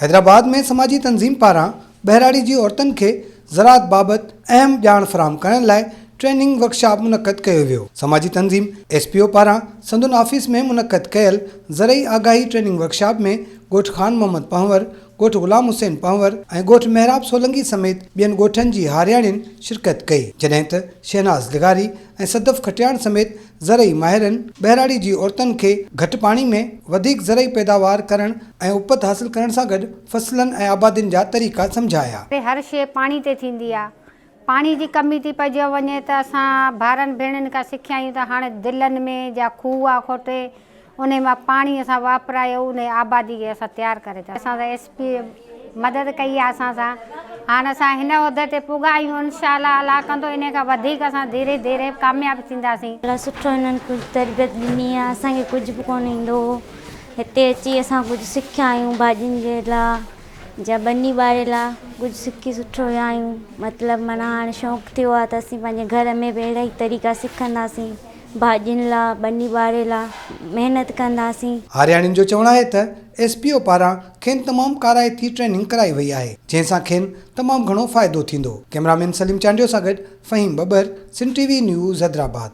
حيدرآباد ۾ سماجي تنظيم پاران ٻهراڙي جي عورتن کي زراعت بابت اهم ڄاڻ فراهم ڪرڻ لاء ٽريننگ ورڪشاپ منعقد ڪيو ويو. سماجي تنظيم ايس پي او پاران سندن آفيس ۾ منعقد ڪيل زرعي آگاهي ٽريننگ ورڪشاپ ۾ ڳوٺ خان محمد پنهور، ڳوٺ غلام حسين پنهور ۽ ڳوٺ محراب سولنگي سميت ٻين ڳوٺن جي هارياڻين شرڪت ڪئي، جڏهن ته شهناز لغاري ۽ صدف کٽياڻ سميت زرعي ماهرن ٻهراڙي جي عورتن کي گهٽ پاڻي ۾ وڌيڪ زرعي پيداوار ڪرڻ ۽ اپت حاصل ڪرڻ سان گڏ فصلن ۽ آبادين جا طريقا سمجهايا. هر شيء پاڻي تي ٿيندي آ. پاڻي جي ڪمي ٿي پئجيو وڃي ته اسان ڀائرن ڀيڻن کان سکيا آهيون ته هاڻي دلن ۾ جا کوهه آ کوٽي انهي مان پاڻي اسان واپرايو انهي آبادي کي اسان تيار ڪري ٿا اسان سان ايس پي مدد ڪئي آ اسان سان هاڻ اسان هن عهدي تي پڳا آهيون انشاء الله الله ڪندو انهي کان وڌيڪ اسان ڌيري ڌيري ڪامياب ٿينداسين. الاهي سٺو هنن ڪجهه تربيت ڏني آ اسان کي ڪجهه به ڪونه ايندو هو هتي اچي اسان ڪجهه سکيا آهيون ڀاڄين جي لا جا ٻني ٻاري لا ڪجهه سکي سٺو ويا آهيون مطلب معنيٰ هاڻي شوق ٿيو آ ته اسين پنهنجي گهر ۾ به اهڙا ئي طريقا سکنداسين ڀاڄين لا ٻني ٻاري لا محنت ڪنداسين. هارياڻين جو چوڻ آهي ته ايس پي او پاران کين تمام ڪارائتي ٽريننگ ڪرائي وئي آهي جنهن سان کين تمام گهڻو فائدو ٿيندو. ڪئميرامين سليم چانڊيو سان گڏ Faheem Babbar, Sindh T V news Hyderabad.